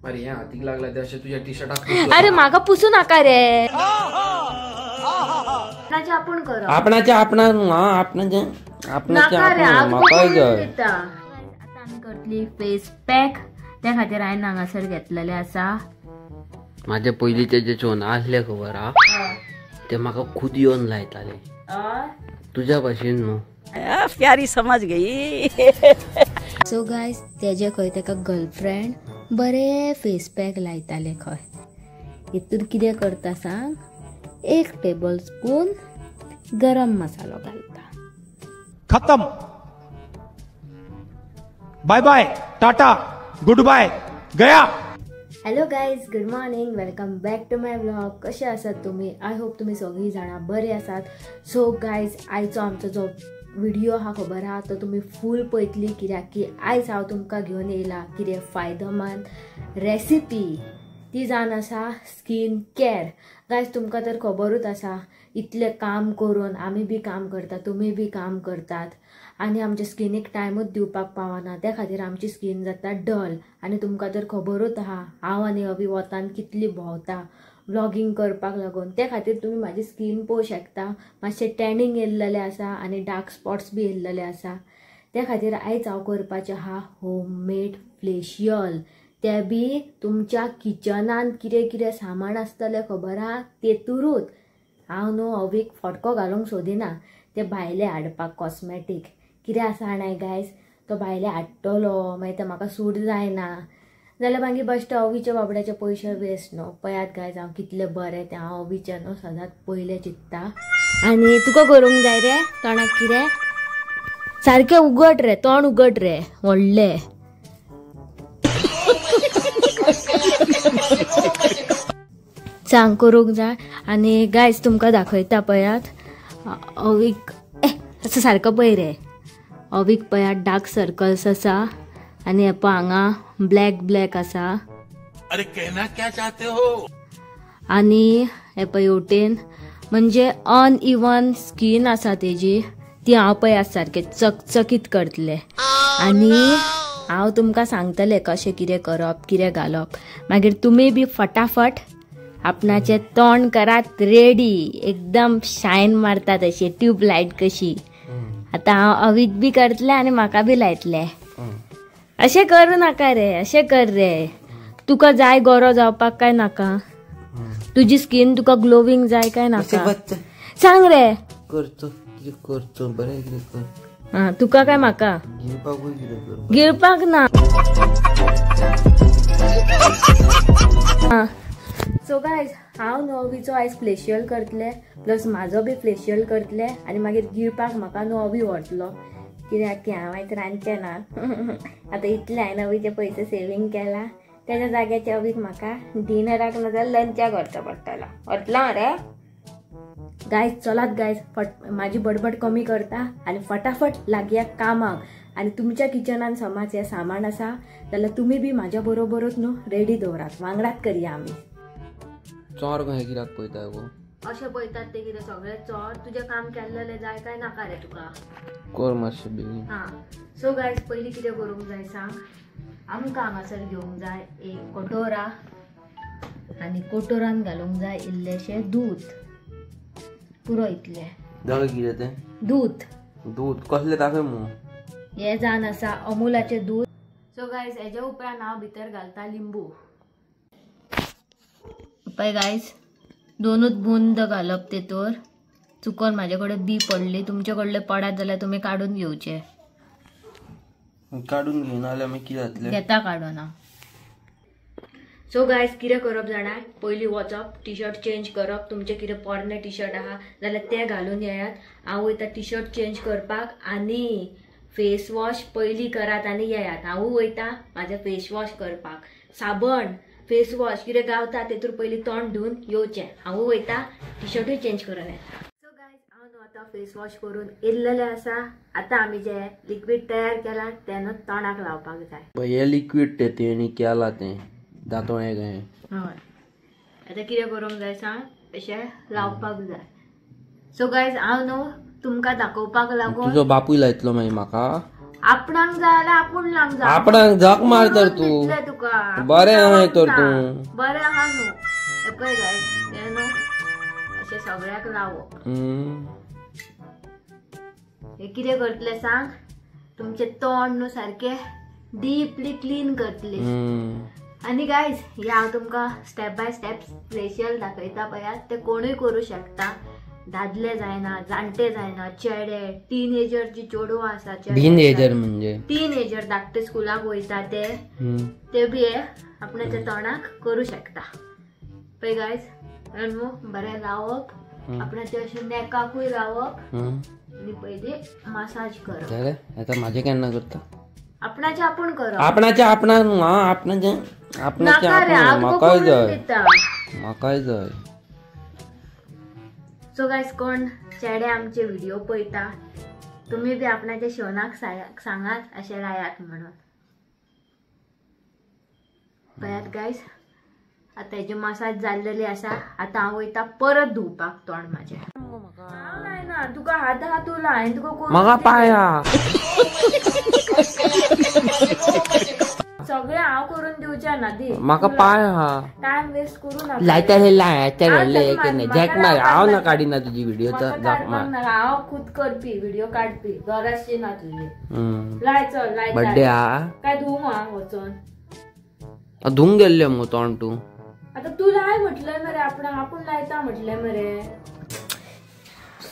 अरे हे हातीक लागला ते अशें तुज्या टी शर्टाक. अरे म्हाका पुसूं नाका रे. आपणाचे आपूण करप. आपणाचे आपणा न्हू, आपणाचे आपणाचे आपूण म्हाकाय जाय. आतां आमी करतली फेस पॅक, त्या खातीर हांवें हांगासर घेतलेले आसा. म्हाजे पयलींचे जे चोन आसले खबर आहा ते म्हाका खूद येवन लायताले, तुज्या भाशेन न्हू. प्यारी समज गई. सो गायज तेजे खंय तेका गर्लफ्रेंड बरे फेस पॅक लायताले खंय. हितून कितें करता सांग, 1 टेबल स्पून गरम मसालो घालता. खतम, bye bye, tata, good bye, Gaya. Hello guys, good morning, welcome back to my vlog. कशे आसात तुमी? I hope तुमी सगळीं जाणां बरी आसात. सो गायज आयचो आमचो जो व्हिडिओ आहा खबर आहा तो तुमी फूल पळयतली, कित्याक की आयज हांव तुमकां घेवन येयला कितें फायदेमंद रेसिपी, ती जावन आसा स्कीन केअर. गायज तुमकां तर खबरूच आसा, इतलें काम करून आमी बी काम करता, तुमी बी काम करतात आनी आमच्या स्किनीक टायमूच दिवपाक पावना, त्या खातीर आमची स्कीन जाता डल. आनी तुमकां तर खबरूच आहा हांव आनी अवी वतान कितली भोंवता व्लॉगींग करपाक लागून, त्या खातीर तुमी म्हाजी स्कीन पळोवंक शकता, मातशें टॅनिंग येयल्लेलें आसा आनी डार्क स्पॉट्स बी येयल्लेले आसा. त्या खातीर आयज हांव करपाचें आहा होममेड फेशियल, ते बी तुमच्या किचनान कितें कितें सामान आसतलें खबर आहा तेतुरूच. हांव न्हू अवीक फटको घालूंक सोदिना ते भायले हाडपाक कॉस्मॅटीक कितें आसा जाणाय गायज, तो भायले हाडटलो मागीर ते म्हाका सूट जायना जाल्यार मागीर बेश्टे अवीच्या बाबड्याचे पयशे वेस्ट न्हू. पळयात गायज हांव कितलें बरें तें, हांव अवीचें न्हू सदांच पयलें चिंत्ता. आनी तुका करूंक जाय रे तोंडाक कितें सारकें उगड रे, तोंड उगड रे व्हडलें. सांग करूंक जाय. आनी गायज तुमकां दाखयता पळयात अवीक, असो सारको पळय रे, अवीक पळयात डार्क सर्कल्स आसा आनी हे पळय हांगा ब्लॅक ब्लॅक आसा. अरे कहना क्या चाहते हो. आनी हे पळय हेवटेन म्हणजे अनइवन स्कीन आसा तेजी, ती हांव पळयात सारकें चकचकीत करतलें. आनी हांव तुमकां सांगतलें कशें कितें करप कितें घालप, मागीर तुमी बी फटाफट आपणाचें तोंड करात रेडी, एकदम शायन मारता तशी ट्यूबलायट कशी. आतां हांव अवीक बी करतलें आनी म्हाका बी लायतलें. अशें करूं नाका रे, अशें कर रे. तुका जाय गोरो जावपाक काय नाका? तुजी स्कीन तुका ग्लोवींग जाय काय नाका सांग रे. करतो करतो बरें कितें कर. आं तुका काय म्हाका गिळपाक ना. सो गायज हांव न्हू अवीचो आयज फेशियल करतलें, प्लस म्हाजो बी फेशियल करतलें आनी मागीर गिळपाक म्हाका न्हू अवी व्हरतलो, कित्याक की हांव आयज रांदचें ना. आतां इतलें हांवें अवीचे पयशे सेवींग केला, तेज्या जाग्याचे अवीक म्हाका डिनराक ना जाल्यार लंचाक व्हरचो पडटलो. व्हरतलो रे गायज? चलात गायज म्हाजी बडबड कमी करता आनी फटाफट लागया कामाक. आनी तुमच्या किचनान समाज हें सामान आसा जाल्यार तुमी बी म्हाज्या बरोबरूच न्हू रेडी दवरात, वांगडात करया आमी. चोर कशें कित्याक पळयता गो? अशें पळयतात ते कितें सगळें चोर. तुजें काम केल्लें जाय काय नाका रे तुका? कर मातशें बेगीन. हां सो गायज पयलीं कितें करूंक जाय सांग, आमकां हांगासर घेवंक जाय एक कटोरा आनी कटोरान घालूंक जाय इल्लेशें दूद, पुरो इतलें. दाखय कितें तें? दूद. दूद कसलें दाखय मगो. हें जावन आसा अमुलाचें दूद. सो गायज हेज्या उपरांत हांव भितर घालता लिंबू. पळय गायज दोनूच बुंद घालप तेतूर, चुकोन म्हाजे कडेन बी पडली, तुमचे कडले पडात जाल्यार तुमी काडून घेवचे. काडून घेवना जाल्यार मागीर कितें जातलें? घेता काडून हांव. सो गायज कितें करप जाणा, पयलीं वचप टी शर्ट चेंज करप, तुमचें कितें पोरणें टी शर्ट आहा जाल्यार तें घालून येयात. हांव वयता टी शर्ट चेंज करपाक आनी फेस वॉश पयलीं करात आनी येयात. हांवूय वयता म्हाजें फेस वॉश करपाक, साबण फेस वॉश कितें गावता तेतूर पयलीं तोंड धुवन येवचें. हांवूय वयता टी शर्टूय चेंज करून येता. सो गायज हांव न्हू आतां फेस वॉश करून येयल्लेलें आसा. आतां आमी जें लिक्वीड तयार केलां तें न्हू तोंडाक लावपाक जाय. हें लिक्वीड तें तेणी केलां तें दांतोळें कहें. हय आतां कितें करूंक जाय सांग, अशें लावपाक जाय. सो गायज हांव न्हू तुमकां दाखोवपाक लागून तुजो बापूय लायतलो मागीर म्हाका. आपणाक जाय जाल्यार आपूण लावंक जाय. आपणाक झक मार तर तूं. तुका बरें आहा तर तूं. बरें आहा न्हू. पळय गायज हें न्हू अशें सगळ्याक लावप. हे कितें करतले सांग, तुमचें तोंड न्हू सारकें डीपली क्लीन करतले. आनी गायज हे हांव तुमकां स्टेप बाय स्टेप फेशियल दाखयता पळयात, ते कोणूय करूं शकता. दादले जायना, जाणटे जायना, चेडे, टीनेजर जी चेडवां आसा, टीनेजर म्हणजे टीनेजर धाकटे स्कुलाक वयता ते ते बी हे आपणाच्या तोंडाक करूं शकता. पळय गायज न्हू बरें लावप आपणाचे अशें नेकाकूय लावप आनी पयलीं मसाज करप. आतां म्हाजें केन्ना करता? आपणाचे आपूण करप. आपणाचे आपणाक न्हू, आपणाचे आपणाचे आपूण. म्हाकाय जाय, म्हाकाय जाय. सो गायज कोण चेडे आमचे व्हिडिओ पळयता तुमी बी आपणाच्या शेवनाक सांगात अशें लायात म्हणून. पळयात गायज आतां हेजी मसाज जाल्लेली आसा. आतां हांव वयता परत धुवपाक तोंड म्हाजें. हांव लायना तुका, हात आहा तूं लाय. तुका म्हाका पाया सगळें हांव करून दिवचें ना दी. म्हाका पाय आहा. टायम वेस्ट करू नाका. लायता लाय झॅक मार. हांव ना काडिना तुजी व्हिडिओ तर झॅक मार. हांव खुद करपी व्हिडिओ काडपी, गरज ना तुजी. लाय चल लाय. बड्डे आहा काय धुवूं हांव वचोन? धुवंक गेल्लें मुगो तोंड तूं. आतां तूं लाय म्हटलें मरे, आपणाक आपूण लायता म्हटलें मरे.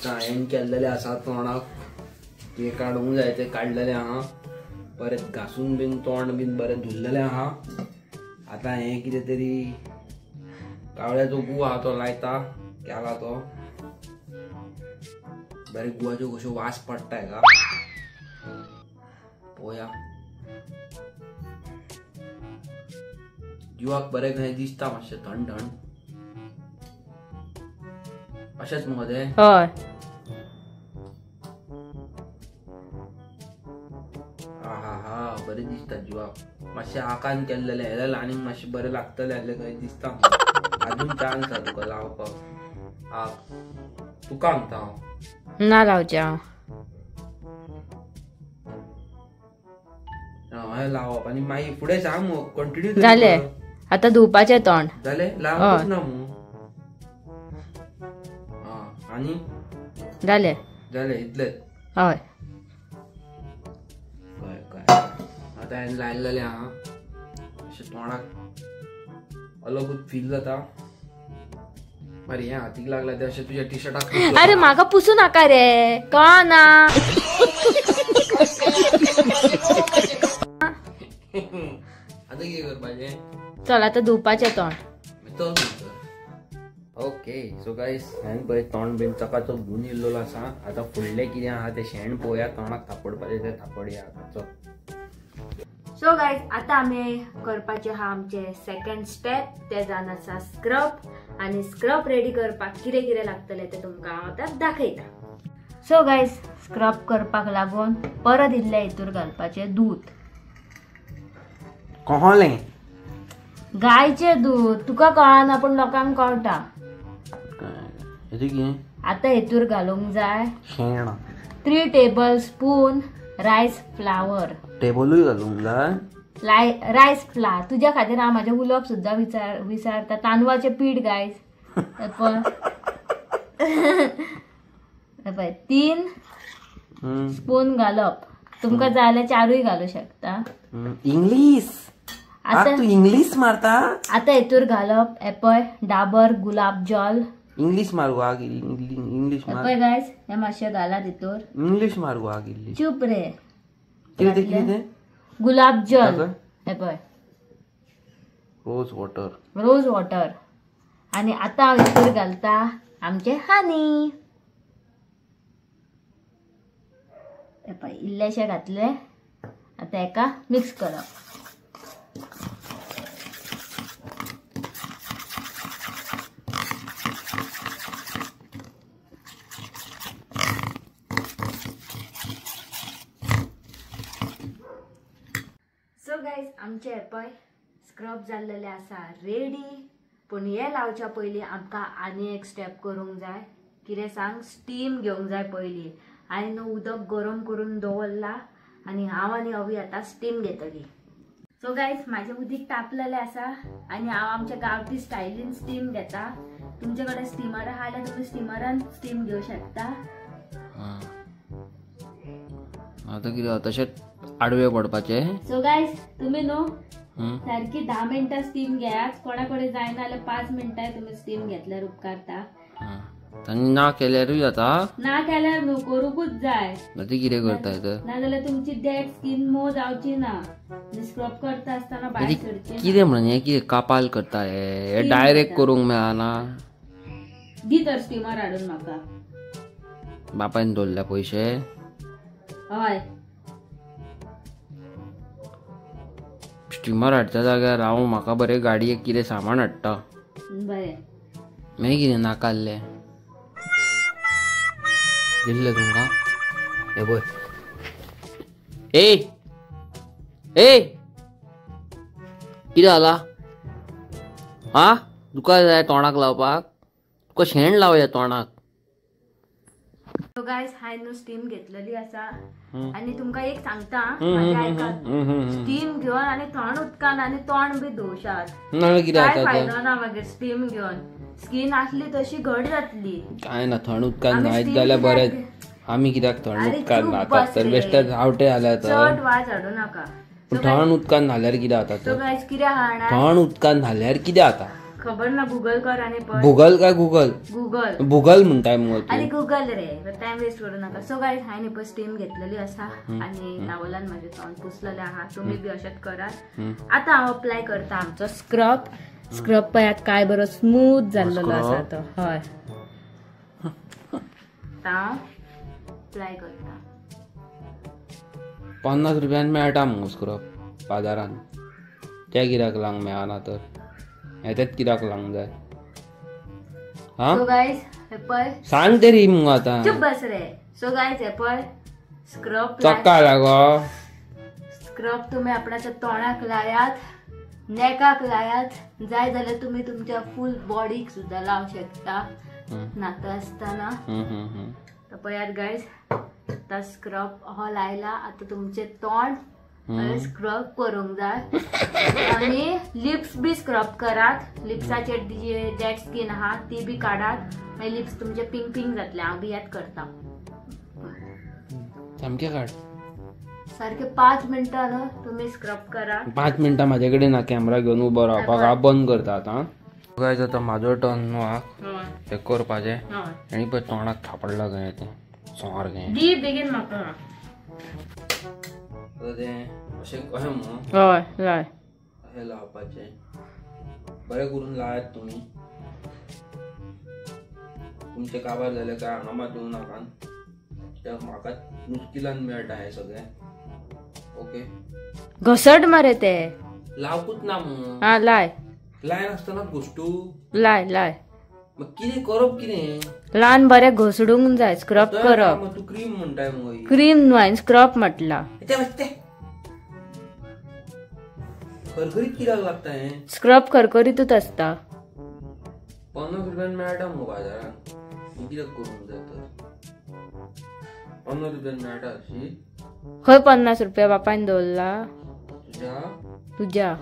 हांवें केल्लेलें आसा तोंडाक, ते काडूंक जाय ते काडलेलें आहा. परत घासून बीन तोंड बीन बरें धुल्लेलें आहा. आतां हें कितें तरी कावळ्याचो गू आहा तो लायता, केला तो बरें गुवाचो कश्यो वास पडटा हेका पळोवया. जिवाक बरें खंय दिसता मातशें थंड थंड अशेंच मुगो तें. हय हा बरें दिसता जिवाक. मातशें आकान केल्लेलें हें आनीक मातशें बरें लागतलें आहलें खंय दिसता. अजून चान्स आहा तुका लावपाक. आक तुका सांगता हांव ना लावचें. हांव हें लावप आनी मागीर फुडें सांग मुगो कंटिन्यू. जालें आतां धुवपाचें तोंड जालें? लावपाच ना मुगो. आनी जालें जालें इतलेंच. हय आतां हांवें लायलेलें आहा. अशें तोंडाक अलगूच फील जाता. मरे हें हातीक लागला तें अशें तुज्या टी शर्टाक. अरे म्हाका पुसूं नाका रे, कळना. आतां कितें करपाचें? चल आतां धुवपाचें तोंड. ओके सो गायज हांवें पळय तोंड बीन चकाचक धुवन येयल्लो आसा. आतां फुडलें कितें आहा तें शेण पळोवया. तोंडाक थापडपाचें तें थापडया. चल सो गायज आतां आमी करपाचें आहा आमचें सेकंड स्टेप, तें जावन आसा स्क्रब. आनी स्क्रब रेडी करपाक कितें कितें लागतलें तें तुमकां हांव आतां दाखयता. सो गायज स्क्रब करपाक लागून परत इल्लें हितूर घालपाचें दूद. कहलें गायचें दूद तुका कळना पूण लोकांक कळटा. आतां हितूर घालूंक जाय शेण. 3 टेबल स्पून रायस फ्लावर. टेबलूय घालूंक जाय रायस फ्लावर. तुज्या खातीर हांव म्हाजें उलोवप सुद्दां विचारता. तांदळाचें पीठ गायज पळय 3 स्पून घालप. तुमकां जाय जाल्यार 4 घालूं शकता. इंग्लीश आतां तूं इंग्लीश मारता. आतां हितूर घालप हें पळय डाबर गुलाब जल. इंग्लीश मार गो इंग्लीश मार. पळय गायज हें मातशें घालात हितूर. इंग्लीश मार गो आगिल्ली. चूप रे. कितें कितें? गुलाब जल हें पळय रोज वॉटर. Rose water. आनी आतां हांव हितूर घालता आमचें हनी. हें पळय इल्लेशें घातलें. आतां हेका मिक्स करप. सो गायज आमचें पळय स्क्रब जाल्लेलें आसा रेडी. पूण हें लावच्या पयलीं आमकां आनी एक स्टेप करूंक जाय. कितें सांग? स्टीम घेवंक जाय पयलीं. हांवें न्हू उदक गरम करून दवरलां. आनी हांव आनी अवी आतां स्टीम घेतली. सो गायज म्हाजें उदीक तापलेलें आसा आनी हांव आमच्या गांवठी स्टायलीन स्टीम घेता. तुमचे कडेन स्टिमर आहा जाल्यार तुमी स्टिमरान स्टीम घेवं शकता. आतां कितें तशेंच आडवे पडपाचें. सो गायज तुमी न्हू सारकी 10 मिनटां स्टीम घेयात. कोणा कडेन जायना जाल्यार 5 मिनटां तुमी स्टीम घेतल्यार उपकारता. ना केल्यारूय जाता. ना केल्यार न्हू, करूंकूच जाय. ती कितें करताय तर? नाजाल्यार तुमची डेड स्कीन मोव जावची ना. स्क्रब करता आसतना भायर सरची. कितें म्हणून हें कितें कापाल करता हें डायरेक्ट करूंक मेळना. दी तर स्टिमर हाडून म्हाका. बापायन दवरल्या पयशे. हय स्टिमर हाडच्या जाग्यार हांव म्हाका बरें गाडयेक कितें सामान हाडटा. बरें मागीर कितें नाकाल्लें दिल्लें तुमकां. हे पळय ए ए कितें जाला आं? तुका जाय तोंडाक लावपाक? तुका शेण लावया तोंडाक. सो गायज हांवें न्हू स्टीम घेतलेली आसा आनी तुमकां एक सांगता, स्टीम घेवन आनी थंड उदकान आनी तोंड बी धुवशात काय फायदो ना. मागीर स्टीम घेवन स्कीन आसली तशी घट जातली. काय ना थंड उदकान न्हायत जाल्यार बरें. आमी कित्याक थंड उदकान न्हातात तर? बेश्टेच आवटे जाल्यार चड वाज हाडूं नाका. थंड उदकान न्हाल्यार कितें जाता? सो गायज कितें आहा थंड उदकान न्हाल्यार कितें जाता खबर ना. गुगल कर आनी पळय. गुगल काय गुगल? गुगल गुगल म्हणटाय मुगो तूं. आनी गुगल रे, टायम वेस्ट करूं नाका. सो गायज हांवें पळय स्टीम घेतलेली आसा आनी टावलान म्हाजें तोंड पुसलेलें आहा. तुमी बी अशेंच करात. आतां हांव अप्लाय करता आमचो स्क्रब. स्क्रब पळयात काय बरो स्मूथ जाल्लो आसा तो. हय आतां हांव अप्लाय करता. 50 रुपयान मेळटा मुगो स्क्रब बाजारान. त्या कित्याक लावंक मेळना तर? हेतेच कित्याक लावंक जाय? सो गायज हे पळय सांग तरी मुगो आतां. चूप बस रे. सो गायज हे पळय स्क्रब चक्का लागो. स्क्रब तुमी आपणाच्या तोंडाक लायात, नेकाक लायात, जाय जाल्यार तुमी तुमच्या फूल बॉडीक सुद्दां लावंक शकता न्हाता आसतना. तर पळयात गायज आतां स्क्रब हो लायला. आतां तुमचें तोंड स्क्रब करूंक जाय आनी लिप्स बी स्क्रब करात. लिप्साचेर जी डेड स्कीन आहा ती बी काडात, मागीर लिप्स तुमचे पिंक पिंक जातले. हांव बी याद करता. सामकें काड सारके 5 मिनटां न्हू तुमी स्क्रब करात. 5 मिनटां म्हाजे कडेन ना कॅमेरा घेवन उबो रावपाक. हांव बंद करता आतां. गायज आतां म्हाजो टर्न न्हू आहा तें करपाचें. आनी पळय तोंडाक थापडलां खंय तें सारकें. दी बेगीन म्हाका. तें अशें कशें मुगो? हय लाय. अशें लावपाचें बरें करून लायात तुमी. तुमचें काबार जालें काय हांगा मात येवं नाका, कित्याक म्हाका मुश्किलान मेळटा हें सगळें. ओके घसट मरे ते लावकूच ना मुगो. आं लाय. लाय नासतना घोस्टू लाय लाय. मग कितें करप कितें? ल्हान बरें घसडूंक जाय. स्क्रब करप. तूं क्रीम म्हणटाय मुगो. क्रीम न्हू, हांवें स्क्रब म्हटलां. खरखरीत कित्याक लागता हें? स्क्रब खरखरीतूच आसता. 50 रुपयान मेळटा मुगो बाजारान. कित्याक करूंक जाय तर? 50 रुपयान मेळटा अशी? खंय 50 रुपया बापायन दवरला तुज्या तुज्या.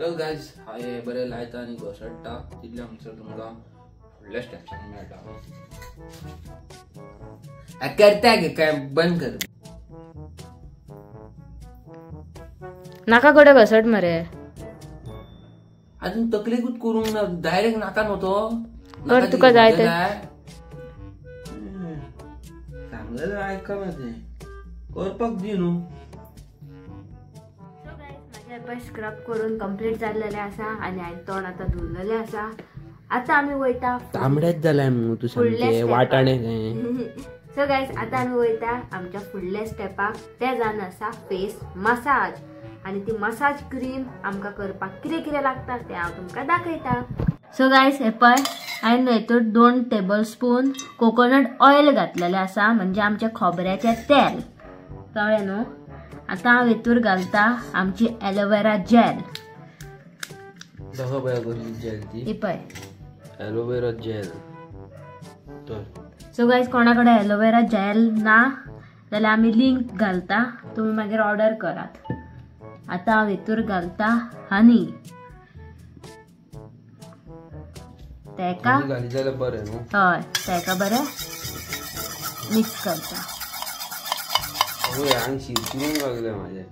तर गायज हांव बरें लायता आनी घसडटा तितलें हांगसर तुमकां फुडल्या स्टेप्सान मेळटा. करता गे काय बंद कर. नाका कडेन घसट मरे. अजून तकलेकूच करूंक ना, डायरेक्ट नाका न्हू तो. कर तुका जाय ते. सांगलें आयकना तें, करपाक दी न्हू. स्क्रब करून कंप्लीट जाल्लेलें आसा आनी हांवें तोंड आतां धुवलेलें आसा. आतां आमी वयता. तांबडेच जालाय मुगो तूं सामकें वाटाणे. सो गायज आतां आमी वयता आमच्या फुडल्या स्टेपाक. तें जावन आसा फेस मसाज. आनी ती मसाज क्रीम आमकां करपाक कितें कितें लागता तें हांव तुमकां दाखयता. सो गायज हे पळय हांवें हेतून 2 टेबल स्पून कोकोनट ऑयल घातलेलें आसा, म्हणजे आमच्या खोबऱ्याचें तेल. कळ्ळें न्हू? आतां हांव हेतूर घालता आमची एलोवेरा जेल. जेल ही पळय एलोवेरा जेल. सो गायज कोणा कडेन एलोवेरा जेल ना जाल्यार आमी लिंक घालता, तुमी मागीर ऑर्डर करात. आतां हांव हेतूर घालता हनी. तेका बरें न्हू? हय, तेका बरें मिक्स करता. आंग शिरशिरूंक लागलें म्हाजें,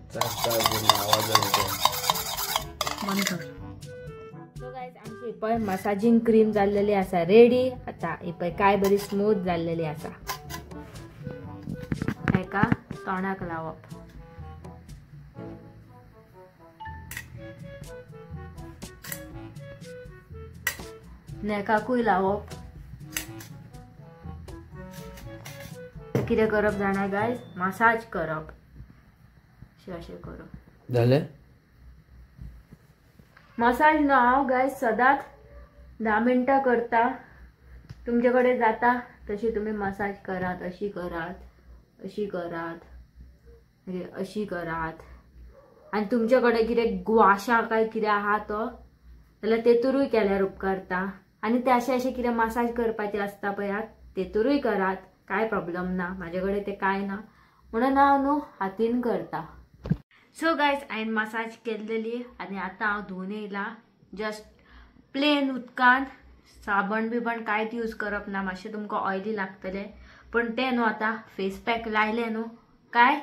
बंद कर. सो गायज आमची पळय मसाजींग क्रीम जाल्लेली आसा रेडी. आतां ही पळय काय बरी स्मूथ जाल्लेली आसा. हेका तोंडाक लावप. नेकाकूय लावप. कितें करप जाणा गायज, मसाज करप. अशें अशें करप. जालें मसाज न्हू हांव गायज सदांच 10 मिनटां करता. तुमचे कडेन जाता तशी तुमी मसाज करात. अशी करात, अशी करात, मागीर अशी करात. आनी तुमचे कडेन कितें गुवाशा काय कितें आहा तो जाल्यार तेतूरूय केल्यार उपकारता. आनी ते अशें अशें कितें मसाज करपाचें आसता पळयात तेतूरूय करात, कांय प्रॉब्लम ना. म्हाजे कडेन तें कांय ना म्हणून हांव न्हू हातीन करता. सो गायज हांवें मसाज केल्लेली आनी आतां हांव धुवन येयला. जस्ट प्लेन उदकान, साबण बिबण कांयच यूज करप ना. मातशें तुमकां ऑयली लागतलें पण तें न्हू आतां फेस पॅक लायलें न्हू काय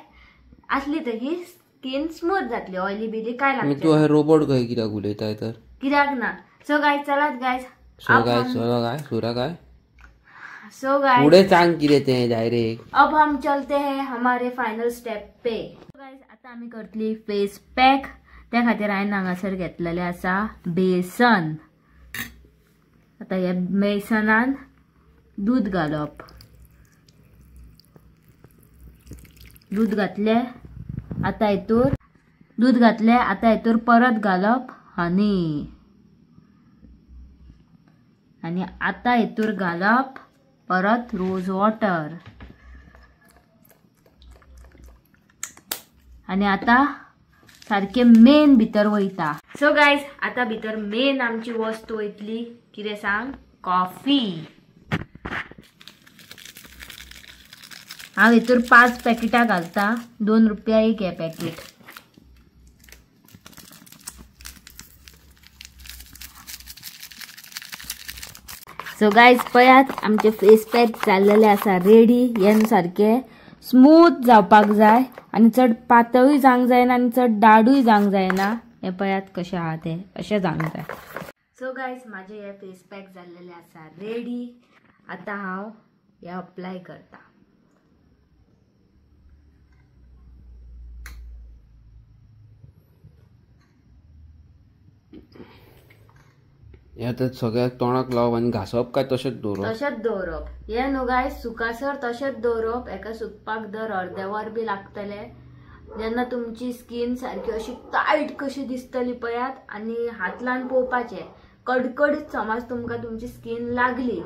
आसली तरी स्कीन स्मूथ जातली, ऑयली बिली काय लागतली. तूं हे रोबोट कशें कित्याक उलयताय तर? कित्याक ना. सो गायज चलात गायज. सो गायज चलो काय सुरा काय. सो गाइस पुढे सांग कितें तें डायरेक्ट. अब हम चलते हैं हमारे फायनल स्टेप पे. गाइस आता आमी करतली फेस पॅक. त्या खातीर हांवें हांगासर घेतलेलें आसा बेसन. आतां ह्या बेसनान दूद घालप. दूद घातलें आतां हेतूर, दूद घातलें आतां हेतूर परत घालप हनी. आनी आतां हेतूर घालप परत रोज वॉटर. आनी आतां सारकें मेन भितर वयता. सो गायज आतां भितर मेन आमची वस्तू वयतली कितें सांग, कॉफी. हांव हेतूर 5 पॅकेटां घालता, 2 रुपया एक हें पॅकेट. सो गायज पळयात आमचे फेस पॅक जाल्लेले आसा रेडी. हें सारकें स्मूथ जावपाक जाय आनी चड पातळूय जावंक जायना आनी चड दाडूय जावंक जायना. हें पळयात कशें आहा तें, अशें जावंक जाय. सो गायज म्हाजें हें फेस पॅक जाल्लेलें आसा रेडी. आतां हांव हें अप्लाय करता. हें आतां सगळ्याक तोंडाक लावप आनी घांसप काय तशेंच दवरप? तशेंच दवरप. हें न्हू गायज सुकासर तशेंच दवरप. हेका सुकपाक दर अर्दें वर बी लागतलें. जेन्ना तुमची स्कीन सारकी अशी टायट कशी दिसतली पळयात आनी हात लावन पळोवपाचें, कडकडीत समज तुमकां तुमची स्कीन लागली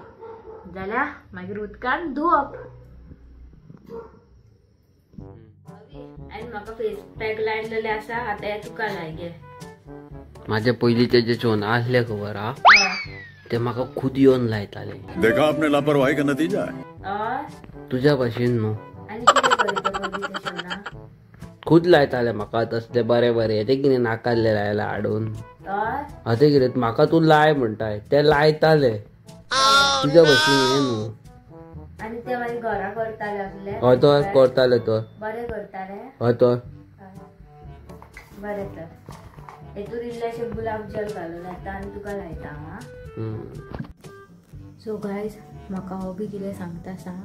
जाल्यार मागीर उदकान धुवप. आनी म्हाका फेस पॅक लायलेलें आसा, आतां हें तुका लाय गे. म्हाजे पयलींचे जे शोन आसले खबर आहा ते म्हाका खुद येवन लायताले. देखा आपने लापरवाही का नतीजा है. तुज्या भाशेन न्हू, खुद लायताले म्हाका तसले बरे बरे. ते कितें नाकाल्ले लायला हाडून, ते कितें म्हाका तूं लाय म्हणटाय ते लायताले. तुज्या भाशेन हें न्हू. आनी ते मागीर घरा करताले आपले. हय तर करताले तर बरें करताले. हय तर बरें तर हेतूर इल्लेशें गुलाब जल घालून येता आनी तुका लायता. हां सो गायज म्हाका हो बी कितें सांगता सांग,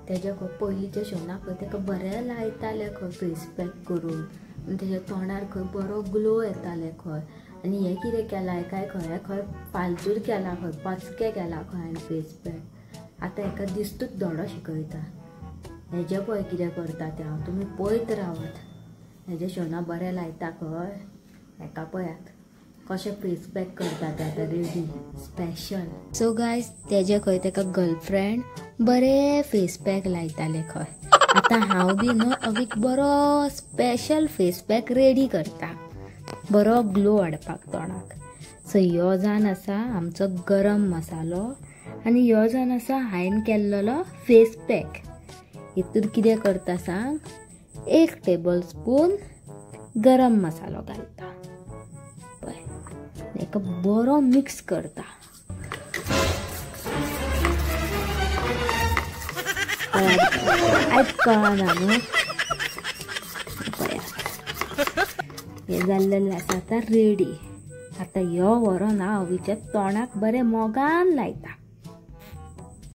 तेज्या खंय पयलींच्या शोनाक खंय तेका बरें लायतालें खंय फेस पॅक करून, आनी तेज्या तोंडार खंय बरो ग्लो येताले खंय. आनी हें कितें केलां काय खंय खंय फालतूर केलां खंय, पाचकें केलां खंय आनी फेस पॅक. आतां हेका दिस्तूच धडो शिकयता. हेजें पळय कितें करता तें हांव, तुमी पळयत रावात. हेजें शोना बरें लायता खंय, हेका पळयात कशें फेस पॅक करता ते आतां रेडी स्पेशल. सो गायज तेजे खंय तेका गर्लफ्रेंड बरें फेस पॅक लायताले खंय. आतां हांव बी न्हू अवीक बरो स्पेशल फेस पॅक रेडी करता, बरो ग्लो हाडपाक तोंडाक. सो ह्यो जावन आसा आमचो गरम मसालो आनी ह्यो जावन आसा हांवें केल्लो फेस पॅक. हितूर कितें करता सांग, 1 टेबल स्पून गरम मसालो घालता. पळय हेका बरो मिक्स करता. आयज कळना न्हू. हें जाल्लेलें आसा आतां रेडी. आतां ह्यो व्हरोन हांव अवीच्या तोंडाक बरें मोगान लायता.